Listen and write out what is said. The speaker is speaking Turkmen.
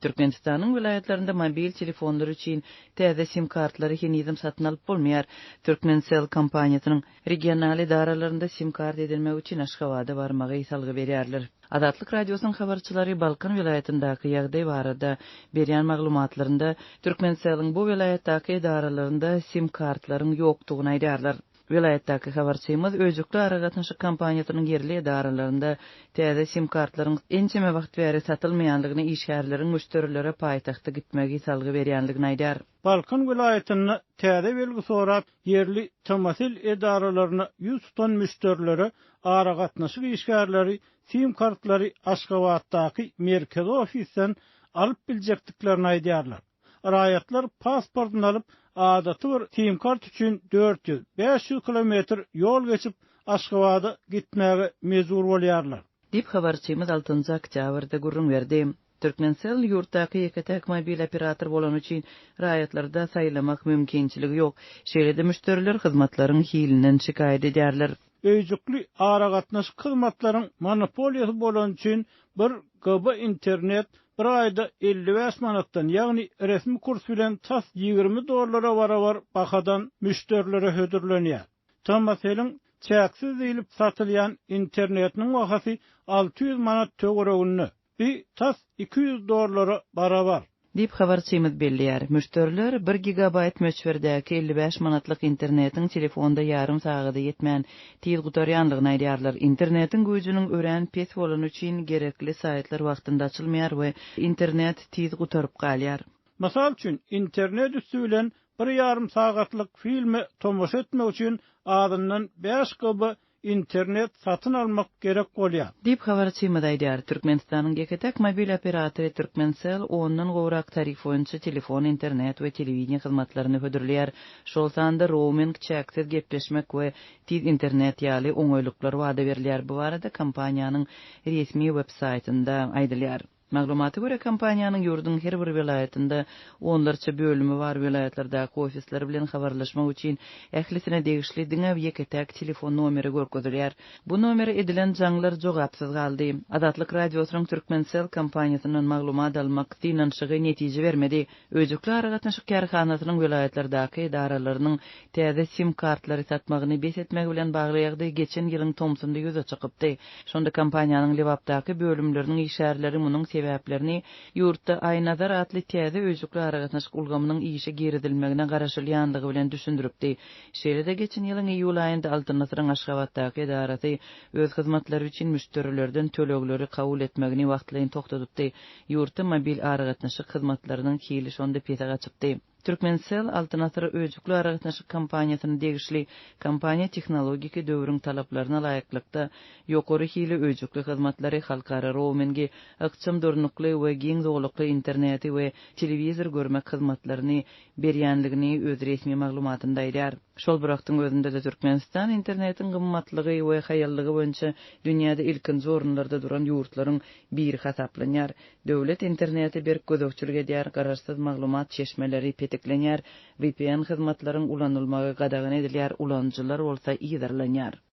Türkmenistanyň welaýatlarynda mobil telefonlar üçin täze sim-kartlary henizem satyn alyp bolmaýar. Turkmencell kompaniýasynyň regional edaralarynda sim-kart edinmek üçin Aşgabada barmagy salgy berýärler. Azatlyk Radiosynyň habarçylary Balkan welaýatyndaky ýagdaý barada berýän maglumatlarynda Turkmencelliň bu welaýatdaky edaralarynda sim-kartlaryň ýokdugyny aýdýarlar. Welaýatdaky habarçymyz öýjükli aragatnaşyk kompaniýasynyň ýerli edaralarynda täze sim-kartlaryň ençeme wagt bäri satylmaýandygyny, işgärleriň müşderilere paýtagta gitmegi salgy berýändigini aýdýar. Balkan welaýatynda täze belgi sorap, ýerli Tmcell edaralaryna ýüz tutan müşderilere aragatnaşyk işgärleri sim-kartlary Aşgabatdaky merkezi ofisden alyp biljekdiklerini aýdýarlar. Raýatlar pasportyny alyp, adaty bir sim-kart üçin 400, 500 kilometr ýol geçip, Aşgabada gitmäge mejbur bolýarlar. Diýip, habarçymyz altynjy oktýabrda gürrüň berdi. Turkmencell ýurtdaky ýeke-täk mobil operator bolany üçin raýatlarda saýlamak mümkinçiligi ýok. Şeýle-de müşderiler hyzmatlaryň hilinden şikaýat edýärler. Öýjükli aragatnaşyk hyzmatlaryň monopoliýasy bolany üçin bir GB internet bir aýda 55 manatdan, ýagny resmi kurs bilen tas 20 dollara barabar bahadan müşderilere hödürlenýär. Tmcell-iň çäksiz diýlip satylýan internetiniň bahasy 600 manat töwereginde. Bi tas 200 dollara barabar. Diýip, habarçymyz belleýär. Müşderiler bir gigabaýt möçberdäki 55 manatlyk internetiň telefonda ýarym sagada ýetmän, tiz gutarýandygyny aýdýarlar. Internetiň güýjüniň örän pes bolany üçin gerekli saýtlar wagtynda açylmaýar we internet tiz gutaryp galýar. Mysal üçin, internet üsti bilen bir ýarym sagatlyk filme tomaşa etmek üçin azyndan bäş GB internet satyn almak gerek bolýar. Diýip, habarçymyz aýdýar. Türkmenistanyň ýeke-täk mobil operatory Turkmencell ondan gowrak tarif boýunça telefon, internet we telewideniýe hyzmatlaryny hödürleýär. Şol sanda rouming, çäksiz gepleşmek we tiz internet ýaly oňaýlyklar wada berilýär. Bu barada kompaniýanyň resmi web-saýtynda aýdylýar. Maglumata görä, kompaniýanyň ýurduň her bir welaýatynda onlarça bölümi bar, welaýatlardaky ofisler bilen habarlaşmak üçin ählisine degişli diňe ýeke-täk telefon nomeri görkezilýär. Bu nomere edilen jaňlar jogapsyz galdy. Azatlyk Radiosynyň Turkmencell kompaniýasyndan maglumat almak synanyşygy netije bermedi. Öýjükli aragatnaşyk kärhanasynyň welaýatlardaky edaralarynyň täze sim-kartlary satmagyny bes etmegi bilen bagly ýagdaý geçen ýylyň tomsunda ýüze çykypdy. Şonda kompaniýanyň Lebapdaky bölümleriniň işgärleri munuň sebäplerini ýurtda Aýnazar atly täze öýjükli aragatnaşyk ulgamynyň işe girizilmegine garaşylýandygy bilen düşündiripdi. Şeýle-de geçen ýylyň iýul aýynda Altyn Asyryň Aşgabatdaky edarasy öz hyzmatlary üçin müşderilerden tölegleri kabul etmegini wagtlaýyn togtadypdy. Ýurtda mobil aragatnaşyk hyzmatlarynyň hili şonda pese gaçypdy. Turkmencell Altyn Asyr öýjükli aragatnaşyk kompaniýasyna degişli kompaniýa tehnologiki döwrüň talaplaryna laýyklykda ýokary hili öýjükli hyzmatlary, halkara roumingi, ykjam durnukly we giň zolakly interneti we telewizor görmek hyzmatlaryny berýänligini öz resmi maglumatynda aýdýar. Şol bir wagtyň özünde-de Türkmenistan internetiň gymmatlygy we haýallygy boýunça dünýäde ilkinji orunlarda duran ýurtlaryň biri hasaplanýar. Döwlet internete berk gözegçilik edýär, garaşsyz maglumat çeşmeleri petiklenýär, VPN hyzmatlaryň ulanylmagy gadagan edilýär, ulanyjylar bolsa yzarlanýar.